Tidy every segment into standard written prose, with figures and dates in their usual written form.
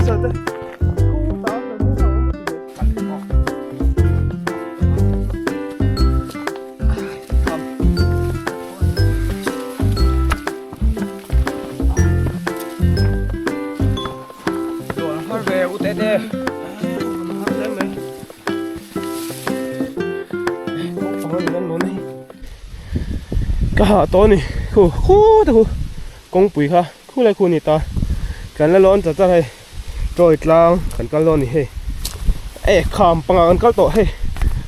Ka hah tawh a ni khu khu te khu kawngpui kha khu lai khu a ni ta kan la lawn char char hei chawi tlang kan kal dawn a ni hei e kham pangah kan kal tawh hei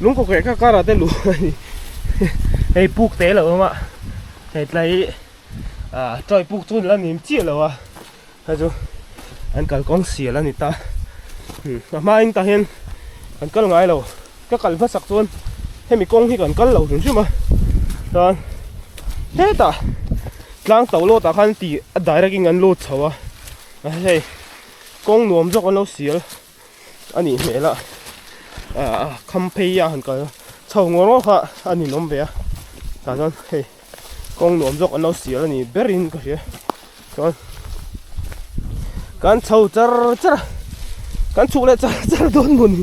lung kawk leh kha karah te luh a ni hei puk te lo awm a hei tlai ah chawi puk chu la nim chiah lo a. Hei chu an kalkawng sial a ni ta a hmain tah hian kan kal ngai lo ka kal hmasak chuan hemi kawng hi kan kal lo hrim hrim a chuan hetah tlang to lawt ah khan tih a direct in an lut chho a hei kawng nuam zawk an lo sial a nih hmel a ah kham phei a han kal chho ngawr ngawr kha a ninawm ve a tah chuan hei. Kawng nuam zawk an lo sial a ni berin ka hria chuan kan chho char char a kan chhuk leh char char dawn maw ni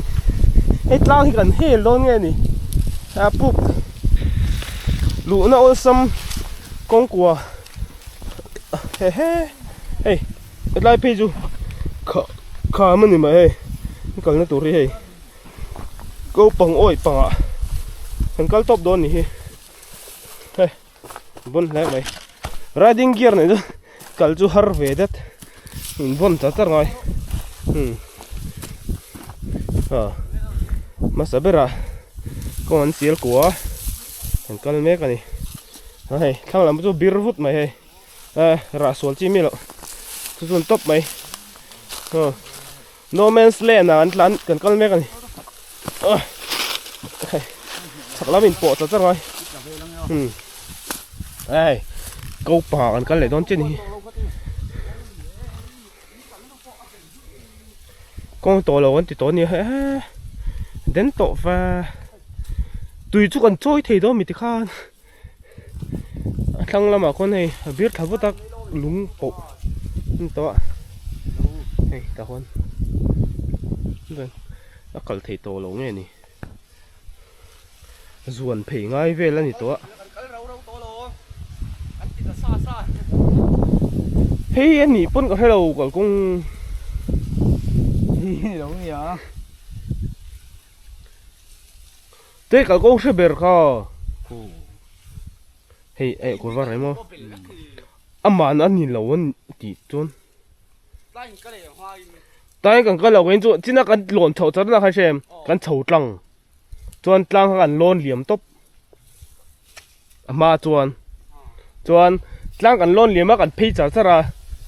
hei tlang hi kan hel dawn nge ni a puk luhna awlsam kawng kua he he hei hetlai phei chu kha kham a ni mai hei kalna tur hi hei ko pang awih pangah kan kal tawp dawn ni hi. Hei bun hle mai riding gear nei chu kal chu har ve det in vawn char char ngai umm ah hmasa berah kawng an sial kua a an kal mek a ni a hei thlang lam chu bir vut mai hei eh rah sual chi miah loh chu chu an tawp mai aw no man's land ah an tlan kan kal mek a ni ah hei chhak lam in pawh char char ngai umm hei ko pa kan kal leh dawn chiah a ni hi kawng tawh lo an ti tawh a nia he den tawh va tui chu kan chawi thei dawn mi tikhan A thlang lamah khawn hei a bir thla vut a lung pawh a ni tawh a hei tah khawn a kal thei tawh lo nge ni zuan phei ngai vel a ni tawh a hei a nih pawn ka hre lo kalkawng Te kalkawng hre ber kha. Hei eh kawr var emaw. Aman a ni lo an tih chuan. Tlai kan kal lo in chu china kan lawn chhoh char na kha hre em kan chho tlang chuan tlang kha kan lawn liam tawp a hma chuan chuan tlang kan lawn liam a kan phei char char a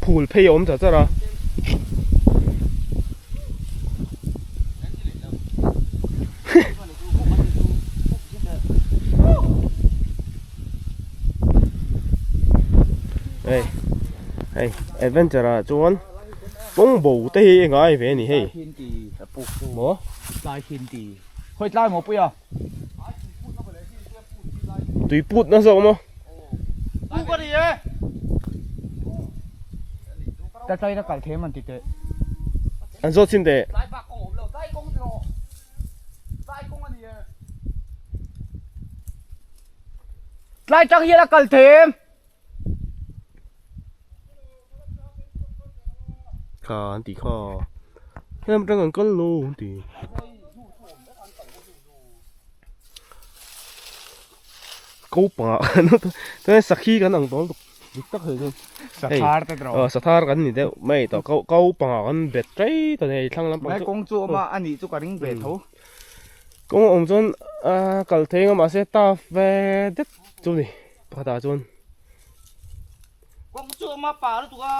phul phei a awm char char a. Hei hei adventure ah chuan kawng bo te hi engai ve a ni hei maw tui put na zawk maw an zawt chin teh. Tlai tang hian a kal thei em? Kha an ti kha. Hemi atang an kal lo an ti. Ko pangah kan chuan sakhi kan ang dawn dik tak hei chuan. Sathar te tawh. Aw sathar kan ni deuh mai tawh ko ko pangah kan bet ṭai ta nei thlang lampang chu. Mai kawng chu awm a a nih chu ka ring ve tho. Kawng a awm chuan a kal thei anga mahse ta ve det chu ni pakhatah chuan. Kawng chu awm a pa lutuk a.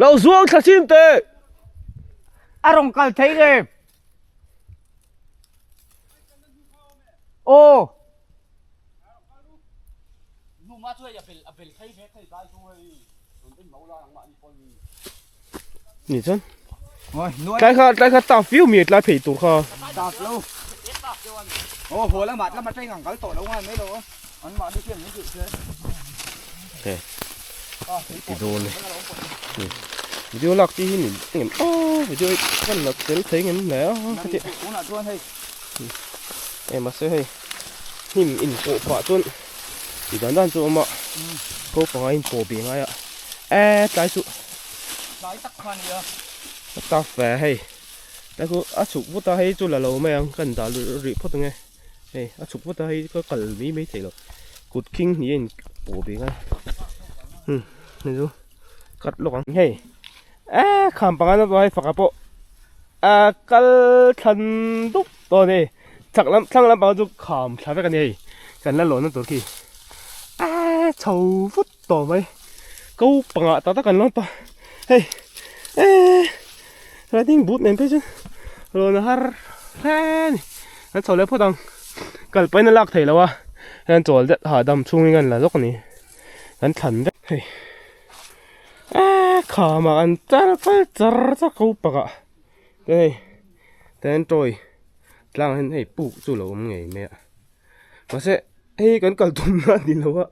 Lo zuang thla chim teh. A rawn kal thei le. Aw. Ni chuan tlai kha tlai kha taf viau mi tlai phei tur kha. Taf lo. Aw haw lamah lam atang ang kal tawh lo ngai mai lo an mahni hian min hrilh se. He ti dawn e video lak chi hi ni engem aw video hi kan la tel thei ngem hle a heti tunah chuan hei e mahse hei hnim in pawh pah chuan ti dan dan chu awm a ko panga in pawh ve ngai a e tlai chu tlai tak kha nia ta fe hei tlai chu a chhuk vut a hei chu la lo mai ang kan dah rih phawt ange. Hei a chhuk vut a hei ka kal mai mai thei lo kut khing hnih a in pawh ve ngai hmm hei chu cut lawk ang hei eh kham panga na hei faka pawh a kal thlan dup tawh a ni chhak lam thlang lampang chu kham thla vek a ni hei kan la lawn na tur khi eh chho vut tawh mai ko pangah tak tak kan lawn tawh hei eh riding boot nen phei chuan rawn har hle a ni an chho leh phawt ang kal pahin a lak theih loh a hian chawl deuh hahdam chhungin kan la lawk a ni kan thlan vek hei eh khamah an char kal char char ko pakah te hei ten tawi tlang ah hian hei puk chu a lo awm ngei mai a. Mahse hei kan kal tum na a ni lo a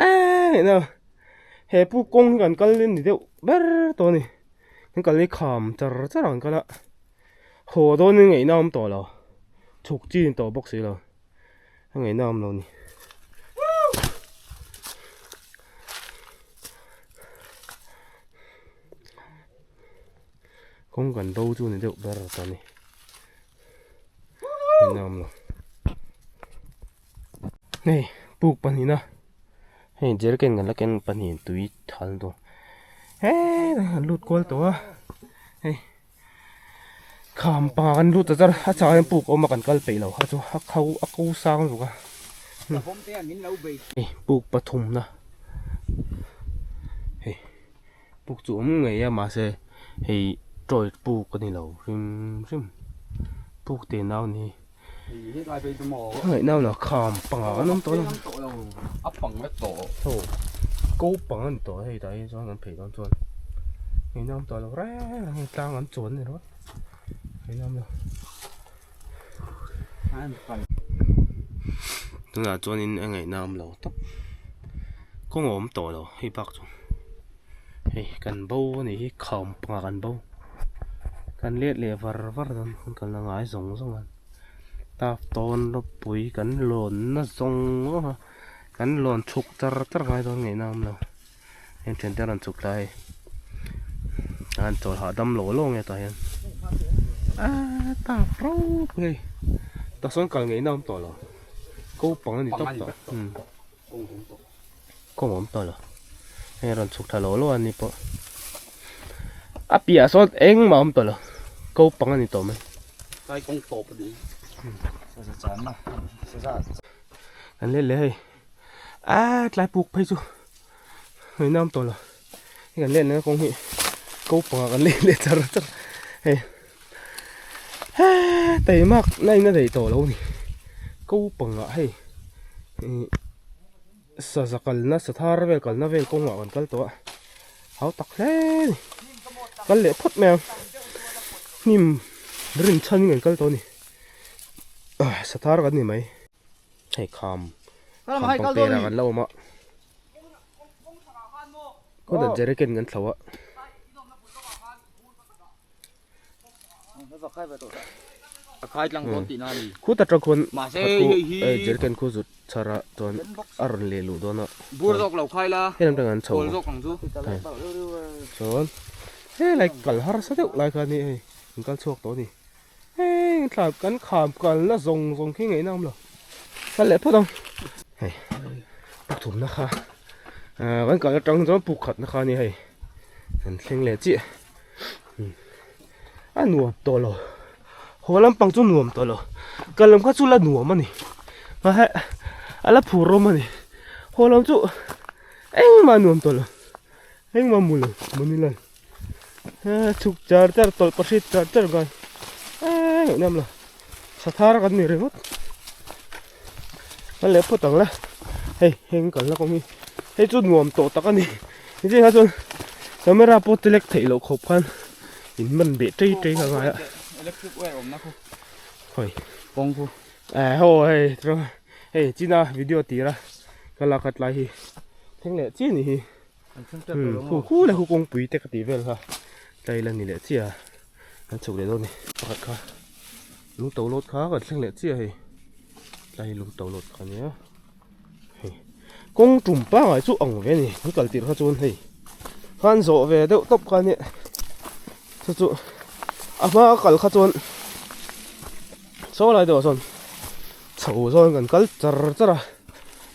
eee eng he pu kawng hi kan kal ni deuh ber tawh a ni kan kal hi kham char char ang kal a haw dawn in ngaihna a awm tawh lo chhuk chi ni tawh bawk si lo a ngaihna a awm lo a ni. Kawng kan bo chu ni deuh ber tawh a ni. Hei puk pahnihna hei jerrycan kan la ken pahnih tui thal tur heee an lut kual tawh a hei kham pangah kan lut ta char a chhakah hian puk a awm a kan kal peih lo a chu a kho a ko sang zuk a hei puk pathumna hei. Puk chu awm ngei a mahse hei toy puk a ni lo hrim hrim puk te nau ni ngaih nau la kham pangah an awm tawh lo a pang vek tawh ho ko pang an tawh hei tah hi chuan an phei dawn chuan ngaih nau tawh lo reng reng hei tlang an chuan ni rawh ngaih nau lo tunah chuanin a ngaihna a awm lo tawp kawng a awm tawh lo hei bak chu hei kan bo a nih hi kham pangah kan bo kan let leh var var dawn kan kalna ngai zawng zawng a tap tawn ropui kan lawn na zawng zawng a kan lawn chhuk char char ngai dawn ngaihna a awm lo heng thian te a rawn chhuk thla hei a han chawl hahdam law law nge tah hian aaa tap raup hei tah sawn kal ngei na awm tawh lo ko pang a ni tawp tawh umm kawng awm tawh lo hei a rawn chhuk thla law law a ni pawh a piah sawn engmah a awm tawh lo ko pang a ni tawh mai. Kan let leh hei. Aaa tlai puk phei chu hei nam tawh lo hei kan let leh kawng hi ko pangah kan let leh char char hei heee teimak na in a daih tawh lo a ni ko pangah hei ihh saza kalna sathar vel kalna vel kawngah kan kal tawh a hau tak hle a ni kal leh phawt mai ang hnim rin chhan in kan kal tawh a ni sathar kan ni mai. Hei kham kham pang pera kan la awm a kawt ah jerrycan kan thlo a khuta tang khuan jerrycan khu zut chhar a chuan a rawn leh luh dawn a hei lam tang an chho chuan helai kal harsa deuh lai kha a ni hei an kal chhuak tawh a ni. Heng thla kan kham kalna zawng zawng khi ngaihna awm lo kal leh phawt ang hei puk thumna kha ah kan kal atang chuan puk khatna kha a ni hei kan thleng leh chiah a nuam tawh lo haw lampang chu nuam tawh lo kal lam kha chu la nuam a ni mahse a la phur rawm a ni haw lam chu engmah a nuam tawh lo engmah a mu lo mawni lan. Chhuk char char tawlh pahrit char char ngai eee ngaihnawm lo sathar kan ni ringawt kan leh phawt ang la hei heng kalna kawng hi hei chu nuam tawh tak a ni nichhin kha chuan camera pawh ti lek theih loh khawp khan in man beh tei tei kha ngai a electric wire awmna khu hawi kawng khu eh haw hei hei china video tira ka lak khat lai hi. Thleng leh chiah ni hi. Khu khu leh khu kawngpui te ka tih vel kha tlai la ni leh chiah a, kan chhuk leh dawn a ni. Pakhat kha lung to lawt kha kan thleng leh chiah hei tlai lung to lawt kha nia hei kawng tum pangai chu ang ve a ni kan kal tirh kha chuan hei khan zawh ve deuh tawp kha nia chu chu a hma kal kha chuan saw lai deuh ah sawn chho zawn kan kal char char a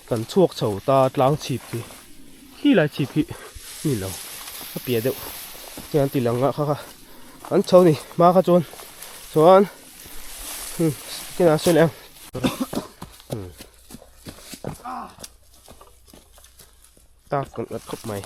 kan chhuak chho ta tlang chhip khi khi lai chhip khi ni lo a piah deuh hian ti lang a kha kha an chho ni hma kha chuan chuan kinah sawi leh ang tak kan nghat khawp mai.